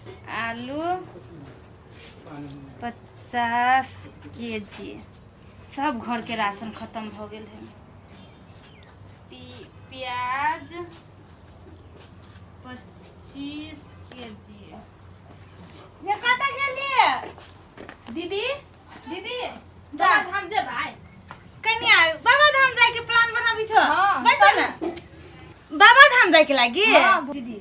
आलू 50 के जी। सब घरके राशन खत्म भऽ गेल है। प्याज 25 के जी। ये कतऽ गेलियै? दीदी, दीदी। जा। बाबा धाम जेबै। कन्या, बाबा धाम जायके प्लान बनाबी छो? हाँ। बैसो ने। बाबा धाम जायके लागी? हाँ दीदी,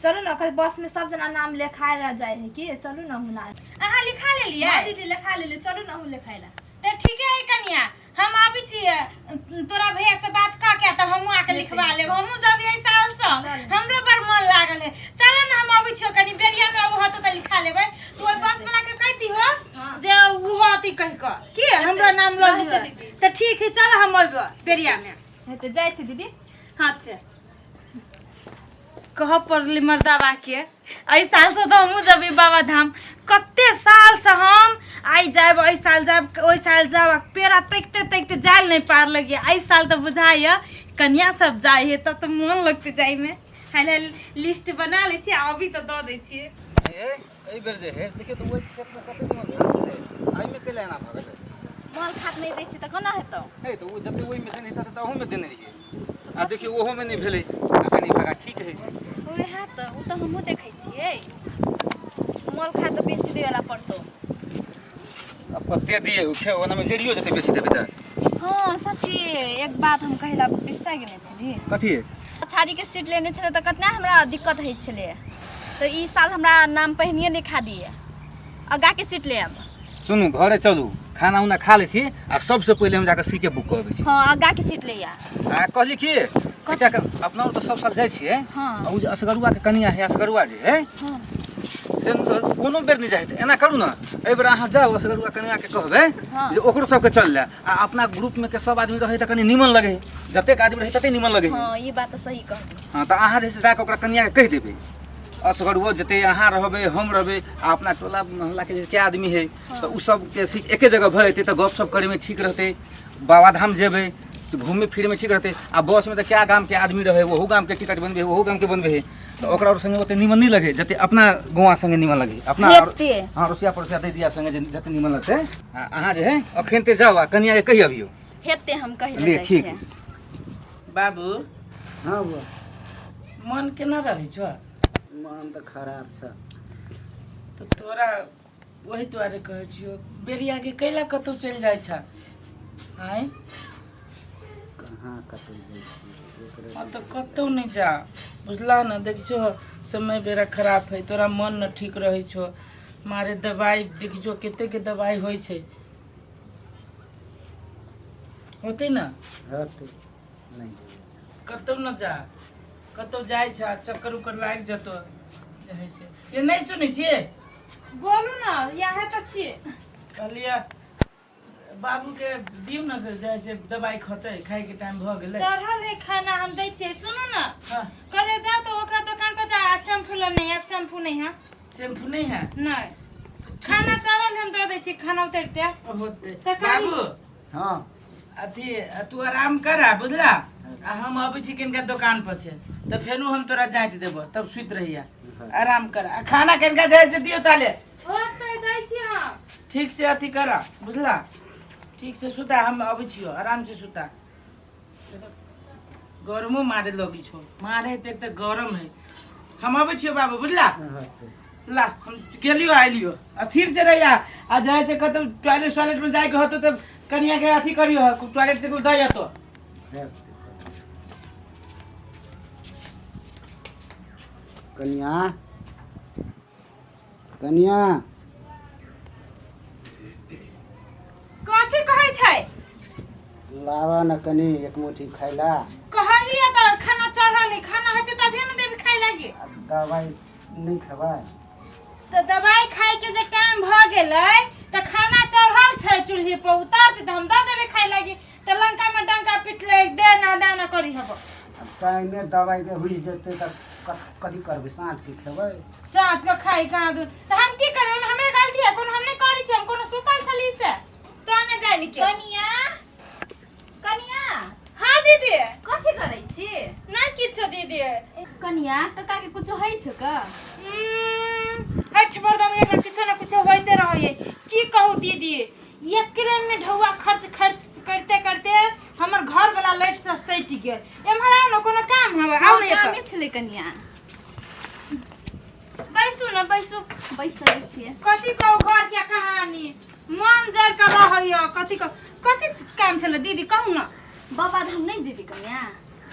चलू ने। कल बस में सब जना नाम लिखाए रह जाए है कि चलू न हुना। अहाँ लिखा लेलियै? हाँ दीदी, लिखा लेली। चलू न हूँ लिखाए ला। तऽ ठीके है कन्या, हम आबै छियै। तोरा भैया से बात कऽ के तऽ हमहूँ आके लिखवा लेब। हमहूँ जब एहि साल से हमरो बड़ मन लागल है। चल ने, हम आबै छियो। कनी बेरिया में आबो होतो तऽ लिखा लेबै। तू ओहि बस वाला के कहि दिहो हाँ। जे ओहो अथी कहि कऽ की हमरो नाम लऽ लिहो। दीदी। तऽ ठीक है, चल, हम अयबो बेरिया में। हेतै, जाइ छी दीदी। हाँ से कहऽ पड़लै मर्दाबा के, एहि सालसँ तऽ हमहूँ जेबै बाबा धाम। कते सालसँ हम आइ जायब, एहि साल जायब, ओहि साल जायब, आ पेड़ा तकिते तकिते जाय नहि पार लगिए। एहि साल तऽ बुझाइए कनिया सब जाइ है तब तऽ मोन लगतै जाइमे। हाल हाल लिस्ट बना लै छियै आ अभी तऽ दऽ दै छियै। ए, एहि बेर जे है देखियौ तऽ ओहि खेतमे कतेक मन भेलै, एहिमे कैला एना भऽ गेलै? मल खाद नहि दै छी तऽ कोना हेतौ? हे, तऽ ओ जते ओहिमे देने हेतै तऽ अहूमे देने रहियै, आ देखियौ ओहोमे नहि भेलै, आ कनि भागा ठीक है। वएह तऽ, ओ तऽ हमहूँ देखै छियै। मल खाद तऽ बेसी देवला पड़तौ। अब कते दिए ओ खे, ओनामे जड़ियो जेतै बेसी देबै तऽ। हाँ सच्ची, एक बात हम कहिला बिसरा गेने छली। कथी? पछाड़ीके सीट लेने छलै तऽ कतना हमरा दिक्कत होइ छलै, तऽ ई साल हमरा नाम पहिनिए लिखा दिए, आगाके सीट ले आब। सुनू, घरे चलू, खाना उना खा लै छी आ सबसँ पहिले हम जाकऽ सीटे बुक कऽ अबै छी। हाँ, आगाके सीट ले आ। आ कहली कि एकटा अपना तऽ सब साल जाइ छियै। हाँ। आ ओ जे असगरुआके कनिया है, असगरुआ जे है, हाँ, से कोनो बेर नहि जाइ है। एना करू ने, एहि बेर अहाँ जाउ, असगरुआ कनियाके कहबै हाँ। जे ओकरो सबके चल ले, आ अपना ग्रुपमे के सब आदमी रहै तऽ कनि नीमन लगै है। जतेक आदमी रहै ततेक नीमन लगै है। हाँ, ई बात तऽ सही कहली। हाँ, तऽ अहाँ जे छै जाकऽ ओकरा कनियाके कहि देबै, असगरुओ जेतै, अहाँ रहबै, हम रहबै, आ अपना टोला मोहल्लाके जे कए आदमी है, तऽ ओ सबके सीट एके जगह भऽ जेतै तऽ गपशप करैमे ठीक रहतै। बाबाधाम जेबै तऽ घूमै फिरैमे ठीक रहतै। आ बसमे तऽ कए गामके आदमी रहै, ओहू गामके टिकट बनबै है, ओहू गामके बनबै है, तऽ ओकरा आओर सङ्गे ओते नीमन नहि लगै जते अपना गौआँ सङ्गे नीमन लगै अपना हेतै। हाँ, अड़ोसिया पड़ोसिया दै दिया सङ्गे जते नीमन लगतै। आ अहाँ जे है अखन ते जाउ आ कनियाके कहि अबियौ। हेतै, हम कहि ले दै ठीक। छियै। बाबू। हाँ बुआ। मन केना रहै छौ? मन तऽ खराब छ। तऽ तोरा ओहि दुआरे कहै छियौ, बेरियाके कैला कतहु चलि जाइ छ? आँय? कहाँ कतौ जाइ छियै ओकरे। हाँ, तऽ कतहु नहि जा, बुझला ने? देख छौ, समय बेरा खराब है, तोरा मन न ठीक रहै छौ। मारे दवाइ देख छौ, कते के दवाइ होइ छै, होतै ने? हट, नहि जेबै। कतहु न जा। कतहु जाइ छ, चक्कर उक्कर लागि जतौ जे हइ से। ये, नहि सुनै छियै? बोलू ने, इएह तऽ छियै। कहलियै बाबूके दियौ ने, जाइ छै दवाइ खतै, खाइके टाइम भऽ गेलै। चढ़ल है खाना, हम दै छियै। सुनू ने। हाँ। कहलियै जाउ तऽ ओकरा दोकान पर जा। शैम्पू लऽ नहि आयब, शैम्पू नहीं है। शैम्पू नहीं है? नहीं। खाना चढ़ल, हम दऽ दै छियै खाना उतरिते। होतै। तऽ बाबू। हाँ। अथी, तू आराम कर आ, बुझला? आ हम अबै छी कनिका दोकान पर से, तऽ फेनो हम तोरा जाँच देबो, तब सुति रहिया। आराम कर आ खाना कनिका जाइ से दियौ ताले। होतै, दै छी हम। ठीक से अथी कर, बुझला? ठीक से सुता, हम अबै छियो। आराम से सुता। गरमो मारे लगी छो, मारे ते तऽ गरम है। हम अबै छियो बाबू, बुझला? होतै। ला, हम गेलियो आइलियो। स्थिर से रहिया, आ जाइ से कतौ टॉयलेट सॉयलेट में जाइके होतो तऽ कनिया के अथी करियो, टॉयलेट तक दऽ जतो। हेतै। कनिया, कनिया। कथी कहै छै? लावा न कनि एक मुट्ठी खाइला। कहलियै तऽ खाना चढ़ल है, खाना हेतै तभिए ने देबै खाइ लागी। आ दवाइ नहि खेबै? तऽ दवाइ खाइके जे टाइम भऽ गेलै तऽ खाना चढ़ल छै चूल्ही पर, उतारतै तऽ हम दऽ देबै खाइ लागी। तऽ लंकामे डंका पिटलै, दे ना दाना करी हब। आब टाइमे दवाइके हुइस जेतै तऽ कथी करबै? साँझके खेबै। साँझ के खाइ कहाँ दू तऽ हम की करबै? ओहिमे हमरे गलती है कोनो? हम नहि करै छी। हम कोनो सुतल छली से तो ने जानि के। कनिया, कनिया। हाँ दीदी। कथी करै छी? नहि किछो दीदी। कनिया, काका के कुछो होइ छौ का? रहै की कहू दीदी, एकरे में ढौआ खर्च खर्च करते करते हमर घर वाला लाइट से सटि गेल। एम्हर आउ ने, कोनो काम हवे, आउ ने एतऽ। कामे छलै कनिया। बैसू ने, बैसू। बैसल छियै। कथी कहू घर के कहानी, मन जर के रहैया। कथी कहू, कथी काम छलै दीदी, कहू ने। बाबा धाम नहि जेबी कनिया?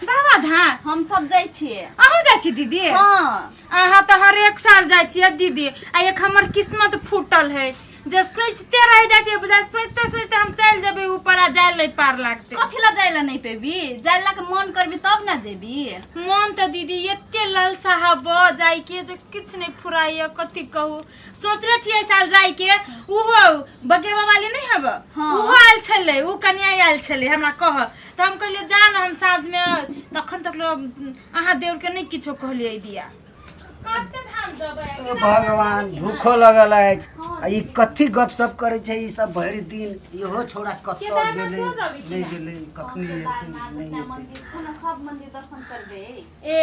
बाबा धाम हम सब जाइ छियै। अहूँ जाइ छी दीदी? हँ। अहाँ तऽ हरेक साल जाइ छियै दीदी, आ एक हमर किस्मत फूटल है जे सोचते रह जाइ छियै, बुझाइ सोचते सोचते हम चलि जेबै ऊपर आ जाय नहि पार लागतै। कथी ला जाइ ला नहि पेबी? जाइ ला के मन करबी तब ने जेबी। मन तऽ दीदी एते ललसा हब जाइके जे किछु नहि फुराइए। कथी कहू, सोचले छियै साल जाइके। ओहो बगेबा वाली नहि हब? हाँ। ओहो आयल छलै, ओ कनिया आयल छलै हमरा कह, तऽ हम कहलियै जा ने हम साँझमे, तखन तक लोग अहाँ देवके नहि किछो कहलियै दिया। कते धाम जेबै? ओ भगवान, भूखो लगल अछि आ ई कथी गपशप करै छै ई सब भरि दिन? इहो छौड़ा कतऽ केदारनाथ गेलै सेहो जाबी कि नहि ना? गेलै, कखनी केदारनाथ एतै उतना नहि एतै। मंदिर छै ने, सब मंदिर दर्शन करबै। ए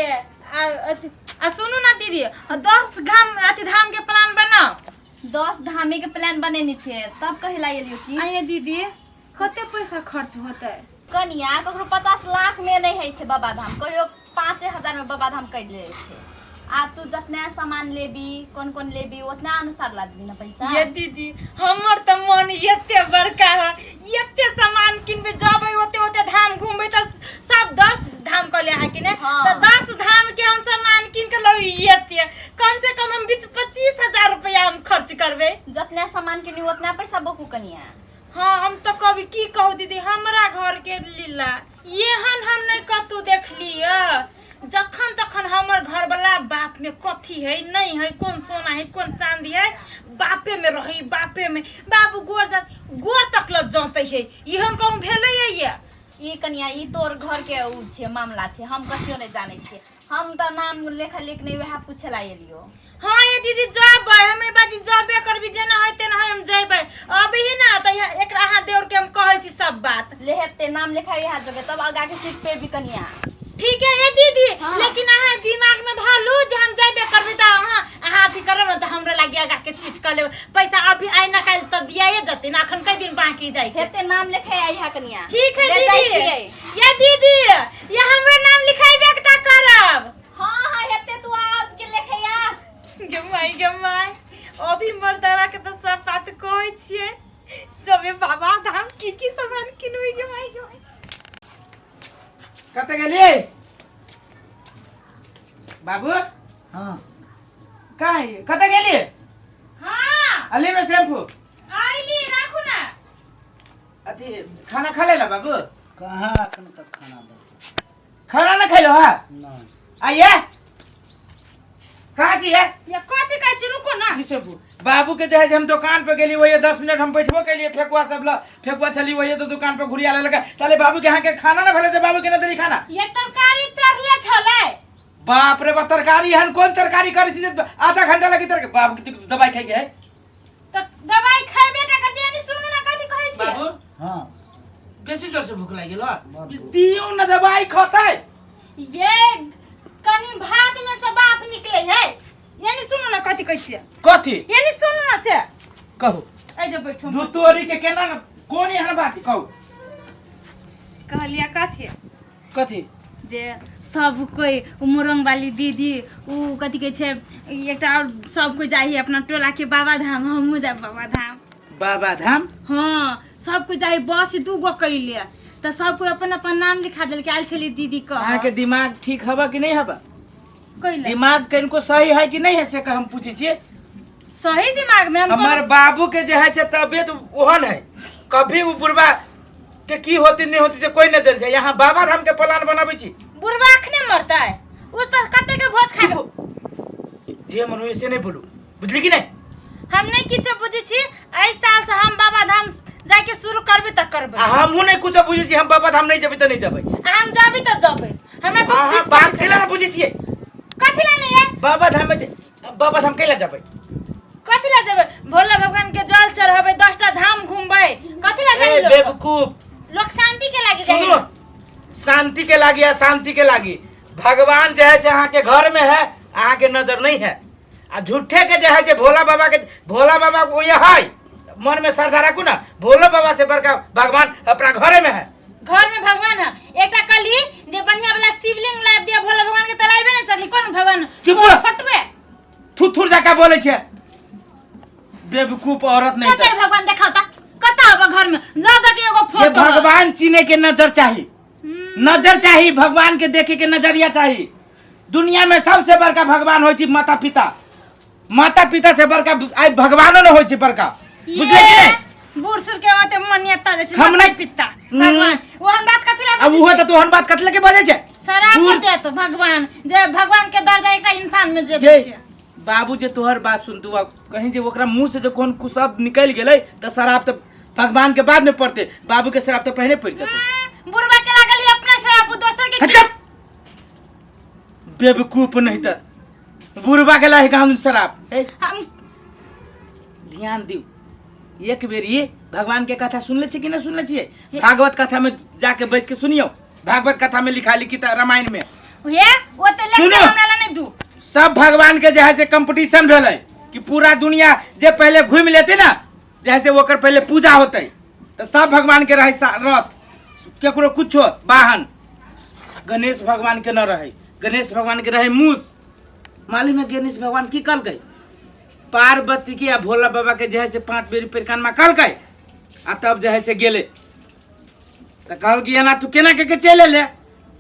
आ सुनू ना दीदी, 10 धाम अथी धाम के प्लान बनाओ। 10 धामे के प्लान बनेने छियै, तब कहे ला एलियो की। आइए दीदी, कते पैसा खर्च होतै? कनिया, ककरो 50 लाख में नहि होइ छै बाबा धाम, कहियो 5 हजार में बाबा धाम कर ले छै। आ तू जतना सामान लेबी, कोन कोन लेबी, उतना अनुसार लाजबी ने पैसा। ये दीदी, हमर तऽ मन एते बड़का है, एते सामान किनबे, जबै ओते ओते धाम घूमबै, तऽ सब 10 धाम कहले अहाँ कि ने? हाँ। तऽ 10 धाम के हम सामान किन के लबै, एते कम से कम हम 20-25 हजार रुपया हम खर्च करबै। जतना सामान किनबी उतना पैसा बोकू कनिया। हाँ, हम तऽ कभी की कहू दीदी, हमरा घर के लीला एहन हम नहि कतहु देखलियै। जखन तखन हमर घरवला बाप में कथी है नहीं है, कौन सोना है कौन चांदी है, बापे में रही, बापे में बाबू गोर जात गोर तक ल जौते है। एहन कहूँ भेलै है ये? ई कनिया, ई तोर घर के उ छै मामला छै, हम कहियो नहि जानै छियै। हम तऽ नाम लेखा लिख नहि, वएह पूछे ला एलियो। हाँ ये दीदी, जबै हमे बाजी जबे करबी, जेना है तेना हम जैबै। अभी ही ना तऽ एकरा अहाँ देवर के हम कहै छी सब बात। लेहेते नाम लिखा इएह जगह, तब आगा के सीट पे भी कनिया। ठीक है ये दीदी। हाँ। लेकिन अहाँ दिमाग में धलू जे हम जैबे करबै, तऽ अहाँ अहाँ अथी करब ने तऽ हमरा लागी आगा के सीट कर लेब। पैसा अभी आइ ना काल्हि तऽ दियाए जतै ने, अखन कई दिन बाकी जाय के। हेते नाम लिखे आई कनिया। ठीक है ले जाइ दीदी। छियै। ये दीदी, ये हमरा नाम लिखाइबे के ता करब। हाँ हाँ, हेते, तू आब के लिखैया। गे माई, गे माई, अभी मर्दावा के तऽ सब बात कहै छियै, जबे बाबा धाम की की सामान किनबै। गे माई, गे माई। कतऽ गेलियै बाबू? हँ। कहाँ कतऽ गेलियै? हाँ। अली में शैम्पू। आइली, राखू ना। अथी खाना खा लेला बाबू? कहाँ एखन तक खाना दे। खाना ना खैलो हा? नहि। आइए, कहाँ छियै? ये कथी कहै छी, रुको ना। ई शैम्पू बाबू के जे है से हम दुकान पे गेली, वही 10 मिनट हम बैठबो केलिए, फेकुआ सब ल फेकुआ छली, वही तो दुकान पे घुरिया लेलक। साले बाबू के यहाँ के खाना ना भेले से बाबू के ना देली खाना। ये तरकारी चढ़ले छलै। बाप रे बाप, तरकारी हन कोन तरकारी करै छी जे आधा घंटा लगी तरकारी? बाबू के दवाई खाइ के है। तऽ दवाई खैबे टा कर दिया। सुनू ना, कथी कहै छी? बाबू। हँ। बेसी जोर से भूख लागि गेलो? बड़ भूख। दियौ न दवाई खतै। ये कनी भात में से बाप निकले है। यानी सुनू ना, कथी कहै छियै? कथी? यानी सुनू ना से। कहू। एहि जे बैठू। दू तोरी के केना न कोन एहन बात कहू। कहलियै कथी? कथी? जे सब कोइ उ मोरंग वाली दीदी, उ कथी कहै छै, एकटा और सब कोइ जाइ है अपना टोला के बाबा धाम, हमहूँ जायब बाबा धाम। बाबा धाम? हाँ, सब कोइ जाइ, बस दू गो कैले तऽ सब कोइ अपन अपन नाम लिखा देलकै। आयल छली दीदी कह। अहाँके दिमाग ठीक हबा कि नहीं हबा? कैले? दिमाग कनिको सही है कि नहीं है से हम पूछै छियै। सही दिमाग में हम हमर बाबू के जे है से तबियत ओहन है, कभी उ बुढ़बा के की होती नहीं होती से कोई नजर छै, यहाँ बाबा धाम के प्लान बनाबै छी। बुढ़बा अखने मरतै? उ तऽ कते के भोज खा चुप, जे मन होय से नहीं बोलू, बुझली कि नहीं? हम नहीं किछो बुझै छी। एहि साल से हम बाबा धाम जाके शुरू करबै तऽ करबै। आ हमहूँ नहीं कुछो बुझै छी। हम बाबा धाम नहीं जेबै तऽ नहीं जेबै। आ हम जाबी तऽ जबै। हमरा दुख अहाँ 20 बात 25 केला ना बुझै छियै? कथी ला नहीं है? बाबा धाम में बाबा धाम कैला जेबै? कथी ला जेबै? भोला भगवान के जल चढ़ेबै, 10टा धाम घूमबै, कथी ला ए जाइ लोक? बेवकूफ। लोक शांति के लागी जाइ। सुनो, शांति के लागी आ शांति के लागी भगवान जे है से अहाँ के घर में है, अहाँ के नजर नहीं है। आ झूठे के जे है जे भोला बाबा के, भोला बाबा वो ये है, मन में श्रद्धा रखू ना, भोला बाबा से बड़का भगवान अपना घरे में है। घर में भगवान है। एकटा कली जे बढ़िया वाला शिवलिंग लाइब दिया भोला भगवान के तलाइबे नहीं सकली। कोन भगवान? चुप रह। फटुए थुथुर जका बोले छे बेवकूफ औरत। नहीं कतै तो भगवान देखाता कता अब घर में लगा के एगो ये फोटो है। भगवान चीने के नजर चाहिए, नजर चाहिए, भगवान के देखे के नजरिया चाहिए। दुनिया में सबसे बड़का भगवान हो माता पिता, माता पिता से बड़का आई भगवानो न हो बड़का, बुझले कि नहीं? बूढ़ सुर के ओते मान्यता दै छै हम माता नहीं- पिता भगवान। ओहन बात कथी ला? अब उहो तो तोहन बात कथी के बजै छै? शराब बूढ़- देत भगवान, जे भगवान के दर्जा एकटा इंसान में जे जे छै। बाबू जे तोहर बात सुनतू आ कहीं जे ओकरा मुंह से जे कोन कुशब्द निकलि गेलै तऽ शराब तऽ भगवान के बाद में पड़ते, बाबू के शराब तऽ पहले पड़ जेतै। बुढ़वा के लागल ई अपना शराब दोसर के। चुप बेवकूफ, नहीं तऽ बुढ़वा के लाही कहाँ शराब ए, हम ध्यान दियौ, एक बेर ये भगवान के कथा सुनले छी कि नहीं सुनले छियै? भागवत कथा में जाके बैठ के सुनियौ, भागवत कथा में लिखा लिखी रामायण में। हे ओते लेक्चर सुनो। हमरा ला नहीं दू। सब भगवान के जे है से कंपटीशन भेलै कि पूरा दुनिया जे पहले घूमि लेते ना जे है से ओकर पहले पूजा होतै, तऽ सब भगवान के रहै रथ, केकरो कुछो वाहन, गणेश भगवान के न रहै, गणेश भगवान के रहै मूस। मालूम है गणेश भगवान की कहलकै? पार्वती के आ भोला बाबा के जे है से 5 बेर परिक्रमा कहलकै आ तब जे है से गेलै, तऽ कहलकै एना तू केना के चलि एलै?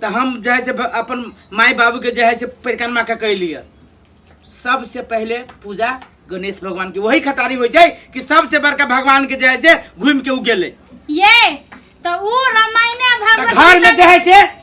तऽ हम जे है से अपन माय बाबू के जे है से परिक्रमा के कैलियै। सबसे पहले पूजा गणेश भगवान के, वही खतारी होइ छै कि सबसे बड़का भगवान के जे है से घूमि के उ गेलै। ये तो उ रामायण तऽ भागवत घर में जे है से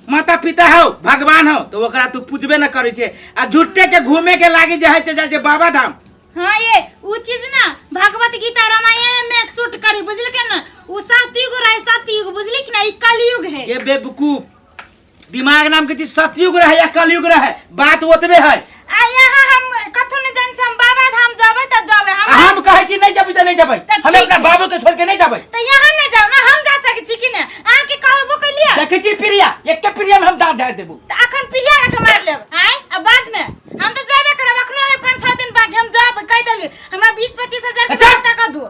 माता पिता हो भगवान हो तो ओकरा तू पूजबे न करै छै आ झूठे के घूमे के लागी जे है से जाइ छै बाबा धाम। हाँ ये उ चीज ना भागवत गीता रामायण में सूट करी, बुझल के ना? उ सतयुग रहे, सतयुग, बुझली कि ना? ई कलयुग है। ये बेवकूफ दिमाग नाम के चीज सतयुग रहे या कलयुग रहे बात ओतबे है। आ यहाँ हम कथु नहीं जान छी, हम बाबा धाम जाबे त जाबे। आ हम कहै छी नहीं जेबै त नहीं जेबै। तऽ हम ठीक अपना है। बाबू के छोड़ के नहीं जेबै। त यहाँ नहीं जाओ ना, हम जा सकै छी कि ना? अहाँ के कहबो कैलिए? देखै छी प्रिया, एके प्रिया में हम दाँत झाड़ि देबू। त अखन प्रिया के मार लेब आय आ बाद में हम त जाबे करब। अखनो है 5-6 दिन बाकी, हम जाब कह देली। हमरा 20-25 हजार के अच्छा। व्यवस्था कर दू।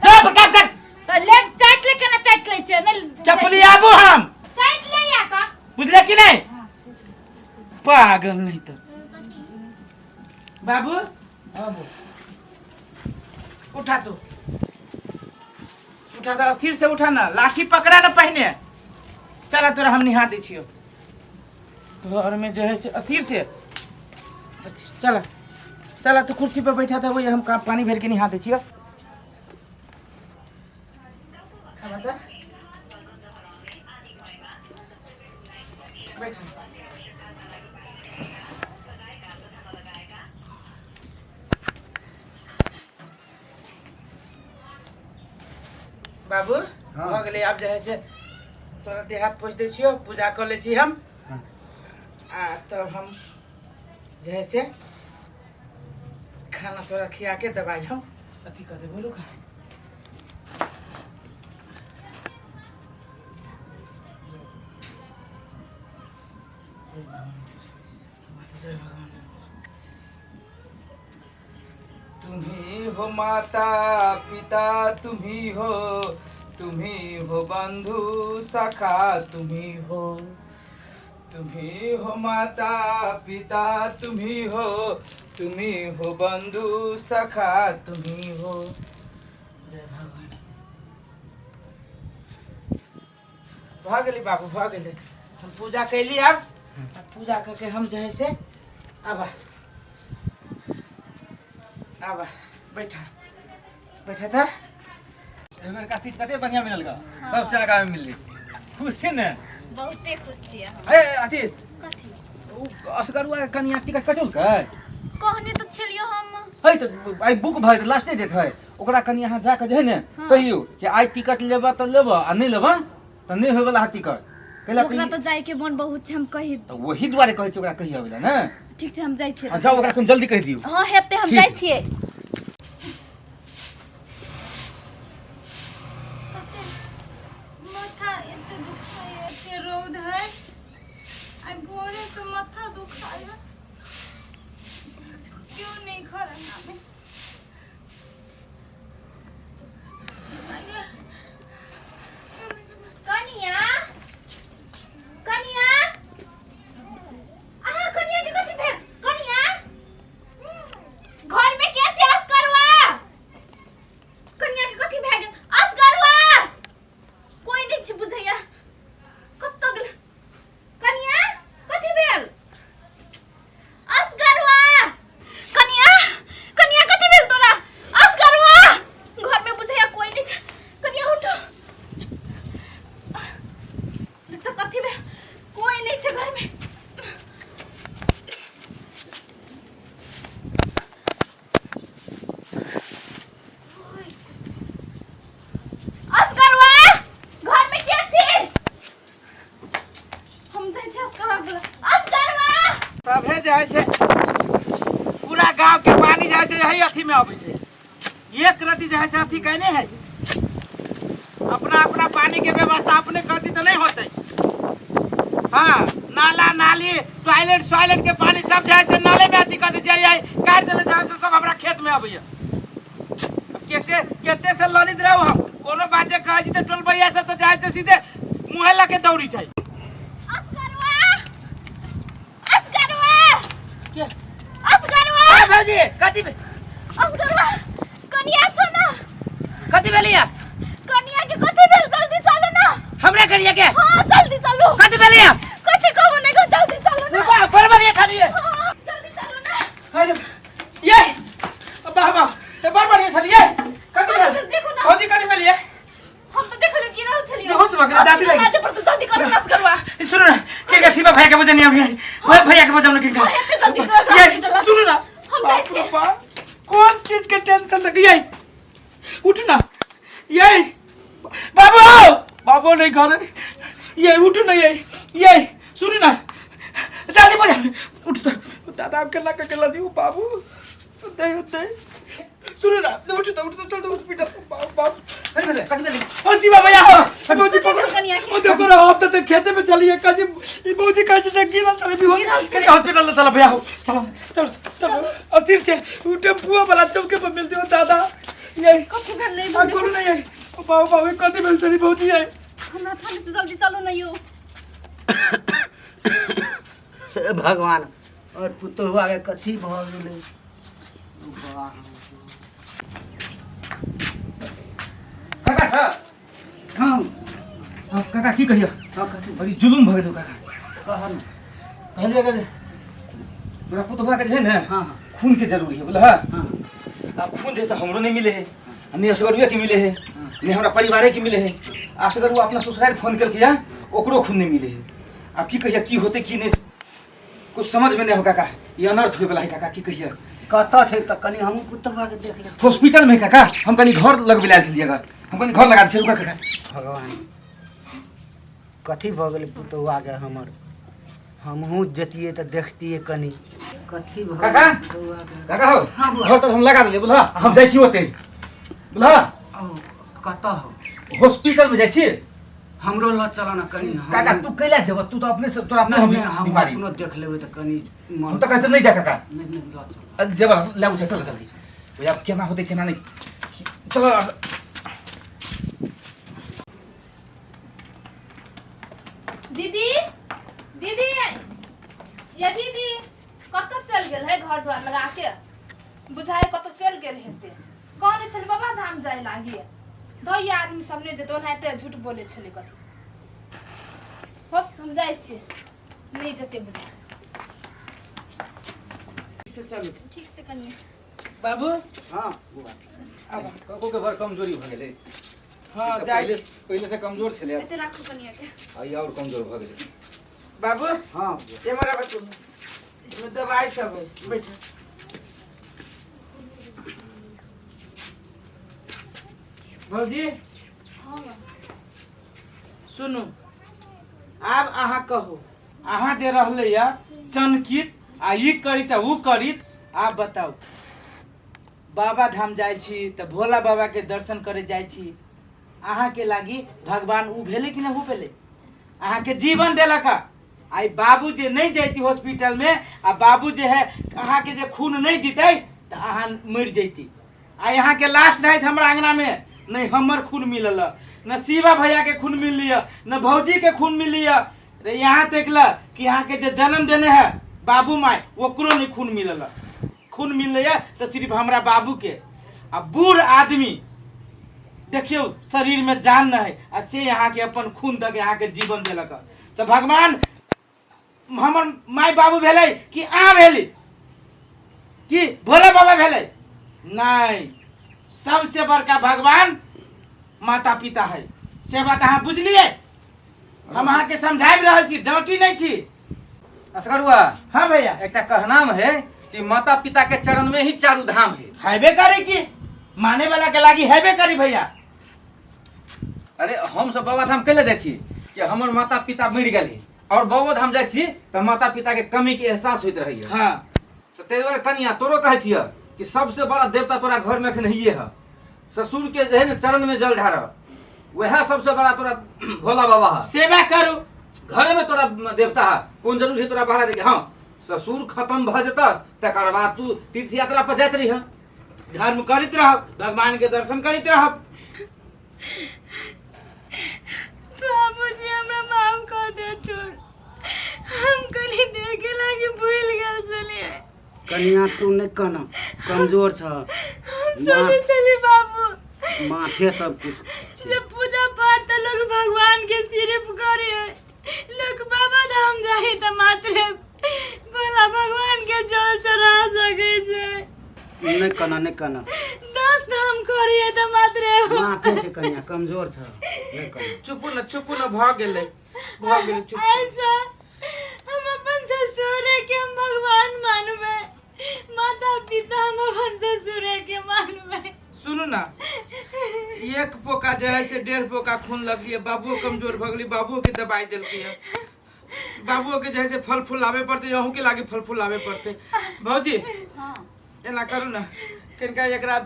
चुप कर कर। त ले चाट ले, केना चाट ले छै नहीं? चपली आबू हम चाट ले या का। बुझले कि नहीं? पागल नहीं तो बाबू उठा, तू उठा तो स्थिर से उठा ना, लाठी पकड़ा ना पहने। चला तोरा हम निहा दै छियो घर में जो है से स्थिर से स्थिर। चला चला, तू कुर्सी पर बैठा था, वही हम पानी भर के निहा दै छियो। हाँ, बता। बैठ। बाबू। हाँ। भऽ गेलै, आब जे है से तोरा देह हाथ पोछि दै छियौ, पूजा कऽ लै छी हम। हाँ। आ तब हम जे है से खाना तोरा खिया के दवाई हम अथी कऽ देबो। रुका। जय भगवान। तुम्ही हो माता पिता तुम्ही हो, तुम्ही हो बंधु सखा तुम्ही हो, तुम्ही हो माता पिता तुम्ही हो, तुम्ही हो बंधु सखा तुम्ही हो। जय भगवान। भऽ गेलै बाबू, भऽ गेलै। हम पूजा कैली, आब आब पूजा करके हम जे है से आबा आबा, बैठा बैठा था। एहि बेरका सीट कते बढ़िया मिलल गा, सबसे आगा में मिललै। खुश छी ने? बहुते खुश छियै हम। ए अथी। कथी? ओ असगरुआ के कनिया टिकट कटौलकै? कहने तऽ छलियो हम। है तऽ आइ बुक भऽ जेतै, लास्टे डेट है। ओकरा कनि अहाँ जाकऽ जे है ने कहियौ कि आइ टिकट लेबऽ तऽ लेबऽ आ नहि लेबऽ तऽ नहि होयवला है टिकट। कैला ओकरा तऽ जाय के मन बहुत छै, हम कहि। तऽ ओही दुआरे कहै छी, ओकरा कहि अबै लए ने। ठीक छै, हम जाइ छियै। हँ, जाउ, ओकरा कनि जल्दी कहि दियौ। हँ, हेतै, हम ठीक। जाइ छियै। माथा एते दुखाय, एते रौद है, आइ भोरे से माथा दुखाय। है से यही अथी में अबै छै। एक रति जे है से अथी कहने है, अपना अपना पानी के व्यवस्था अपने करती तो नहीं होते। हाँ, नाला नाली टॉयलेट सॉयलेट के पानी सब जे है से नाले में अथी कर दै छै, काटि देने छै तऽ सब हमरा खेत में अबैया। केते केते से लड़ित रहू हम, कोनो बात जे कहै छी तऽ टोलबैया सब तऽ जाइ छै सीधे मुँहे लऽ के दौड़ी छै। असगरवा, असगरवा। के? असगरवा। ए भौजी, कथी असगरवा, कनिया छो ना? कथी भेलैया? कनिया के कथी भेल? जल्दी चलू ना। हमरा कनिया के? हाँ, जल्दी चलू। कथी भेलैया? कथी कहबो नहीं कहू, जल्दी चलू ना। बा बड़ बढ़िया खाली है। हाँ, जल्दी चलू ना। अरे ये वाह वाह, ए बड़ बढ़िया छलिए। कथी भेल? देखू ना। भौजी, कथी भेलिए? हम तो देखलो गिरल छलियो। बेहोश भऽ गेलै, दाँती लागि। लाजे पर तू जल्दी करू ना असगरवा। ई सुनू ना, किनका शिवा भैया के बजनी अभी भैया भैया के बजाउ ना किनका। हाँ, एते जल्दी कर, ये, हॉस्पिटल। सुनू ना, हम जाइ छियै। बाप रे बाप, कोन चीज के टेंशन लग ये? उठ ना ये बाबू, बाबू नहीं घर ये, उठ ना ये ये सुनू ना, जल्दी बजा, उठ तो दादा आप केला केला जी बाबू दे दे। सुनू ना, उठ तो, उठ तो, चल तो हॉस्पिटल। बाबू बाबू। कथी भेलै? कथी भेलै? ओ शिवा भैया हो, भौजी पकड़। कनिया के। ओ देखो ना, आप तो खेते में चलिए काजी, ई भौजी कैसे से गिरल चले भी हो। गिरल छलै। हॉस्पिटल ले चलो भैया हो, चलो चलो चलो। अस्थिर से उ टेम्पुआ वाला चौके पर मिलते हो दादा ये। कथी भेल? नहीं आ करू नहीं ये। ओ बाबू बाबू, कथी भेल तेरी भौजी ये? हमरा थाने से जल्दी चलू ना यो। हे भगवान, और पुतोहुआ के कथी भऽ गेलै? वाह। काका छ? हाँ। हाँ, काका, की कहियो? हाँ, कथी? बड़ी जुलुम भऽ गेलौ काका। कह ने। कहलियै कि तोरा पुतोहुआ के जे है ने, हाँ हाँ खून के जरूरी है, बुझलह? हाँ। आ खून जैसे हमरो नहीं मिले है, आ नहीं असगरुए के मिले है, नहीं हमरा परिवारे के मिले है। असगरुआ अपना ससुराल फोन केलकै है, ओकरो खून नहीं मिले है। आब की कहिए, की होते की नहीं कुछ समझ में नहीं हो काका। ई अनर्थ होय वाला है काका, की कहिए। कतऽ छै तऽ कनि हमहूँ पुतोहुआ के देख लेब। हॉस्पिटल में है काका, हम कनी घर लगबे लायल छलियै अगर हम कनी घर लगा दै छियै, रुका काका। भगवान, कथी भऽ गेलै पुतोहुआ के हमर? हमहूँ जतियै तऽ देखतियै कनि कथी भऽ काका? गेलै पुतोहुआ के। काका हो। हाँ, बुआ। घर तर हम लगा देलियै, बुझलह? हम जाइ छी ओतै, बुझलह? ओ, कतऽ हो? हॉस्पिटल में जाइ छी। हमरो लऽ चलऽ ने कनि काका, तू कैला जेबह? तू तऽ अपने से तोरा अपने नहि हम नहि, हम बीमारी अपनो देख लेबै तऽ कनि मन। हम तऽ कहै छियै नहि जा काका। नहि नहि, लऽ चलऽ। अरे जेबह, लए उठे, चल जल्दी भैया। केना होतै केना नहि, चल। दीदी, दीदी, या दीदी, कतऽ चल गेल है घर द्वार लगा के? बुझाय कतऽ चल गेल हेतै। कहने छलै बाबा धाम जाय लागी, धैया आदमी सब नहि जेतै, ओनाहिते झूठ बोलै छलै। कथी होस, हम जाइ छियै, नहि जेतै बुझाय। से चलू। ठीक से कनिया। बाबू। हाँ बुआ। काको के बड़ कमजोरी भऽ गेलै। हाँ, जाइ पहिले छी। पहिले से कमजोर छलै। एते राखू कनिया के। आइ और कमजोर भऽ गेलै। बाबू। हाँ बुआ। एम्हर आबऽ तू, एहिमे दवाई सब है, बैठ। भौजी। हाँ। सुनू, आब अहाँ कहू, अहाँ जे रहलै या चनकित आ ई करी तऽ ऊ करी, आब बताउ, बाबा धाम जाइ छी तऽ भोला बाबा के दर्शन करे जाइ छी, अहाँके लागी भगवान ऊ भेलै कि नहि? ऊ भेलै, अहाँके जीवन देलक। आइ बाबू जे नहि जैती हॉस्पिटल में आ बाबू जे है अहाँके जे खून नहि दितै तऽ अहाँ मरि जैती। आइ अहाँके लाश रहैत हमरा अंगना में, नहि हमर खून मिलल, न शिवा भैया के खून मिलली, न भौजी के खून मिलली रे। यहाँ तक ल कि अहाँके जे जन्म देने है बाबू माय, ओकरो नहीं खून मिलल। खून मिललै तऽ सिर्फ हमरा बाबू के। आ बूढ़ आदमी देखियौ, शरीर में जान नहीं है, आ से अहाँके अपन खून दऽ के अहाँके जीवन देलक, तऽ भगवान हमर माय बाबू भेलै कि अहाँ भेली कि भोला बाबा भेलै? नहीं, सबसे बड़का भगवान माता पिता है, से बात अहाँ बुझलियै। हम अहाँके समझाबि रहल छी, डाँटी नहि छी। असगरुआ। हाँ भैया। एकटा कहनाम है कि माता पिता के चरण में ही चारू धाम है। हैबे करे की, माने वाला के लागी हैबे करी भैया। अरे, हम सब बाबा धाम कैले जाइ छी कि हमर माता पिता मरि गेल है, और बाबा धाम जाइ छी तऽ माता पिता के कमी के एहसास होइत रहैया। तऽ ताहि दुआरे कनिया तोरो कहै छियै कि कि सबसे बड़ा देवता तोरा घर में एखन हइये है। ससुर के जे है ने चरण में जल ढार, वह सबसे बड़ा तोरा भोला बाबा है। सेवा करू। घरे में तोरा देवता है, कोन जरूरी है तोरा बाहर जाके? हाँ, ससुर खत्म भ जेता तकर बाद तू तीर्थ यात्रा पर जाइत रही। धर्म करैत रहब, भगवान के दर्शन करैत रहब। बाबूजी हमरा माफ कर देथुन, हम कनी देर के लागी भूल गेल छलियै। कनिया तू नहि कन, कमजोर छ। हम सोचे छलियै बाबू माथे सब कुछ जे पूजा पाठ तऽ लोग भगवान के सिर्फ करे, लोग बाबा धाम जाए तऽ मात्र भोला भगवान के जल चढ़ा सकै छै। नहि कन, नहि कन। 10 धाम करिए तऽ मात्र माथे छै कनिया, कमजोर छ, नहि कन। चुपू न, चुपू न, भऽ गेलै, भऽ गेलै, चुप। ऐसा हम अपन ससुरे के हम भगवान मानबै, माता पिता हम अपन ससुरे के मानबै। सुनू ना, एक पोका जे है से 1.5 पोका खून लगलियै, बाबुओ कमजोर भऽ गेलै, बाबुओ के दवाई देलकै है, बाबुओ के जे है से फल फूल लाबे पड़तै, अहूँ के लागे फल फूल लाबे पड़तै। भौजी हाँ एना करू ने, कनिका एकरा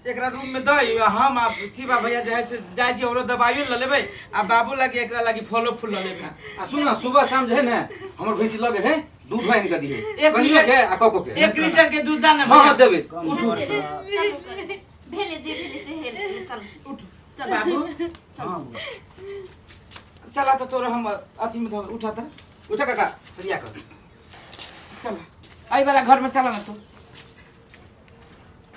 एकरा रूम में दही, आ हम आ शिवा भैया जे है से जाइ छी, औरो दवाइयो लऽ लेबै आ बाबू लागी एकरा लागी फलो फूल लऽ लेबै। आ सुन ना, सुबह शाम जे है ने हमर भैंसी लगे है दूध आनि कऽ दिहे। एक कनियो लीटर के आ कको के। 1 लीटर के दूध दा ना। हाँ हाँ, देबै। कमजोर छ। चलू, भेले जे भेले से हेल, चल उठ चल बाबू। हाँ। चला तऽ तोरा हम अथी में धो, उठा तऽ। उठा काका, सरिया कर। चल, एहि वाला घर में चला ना तू।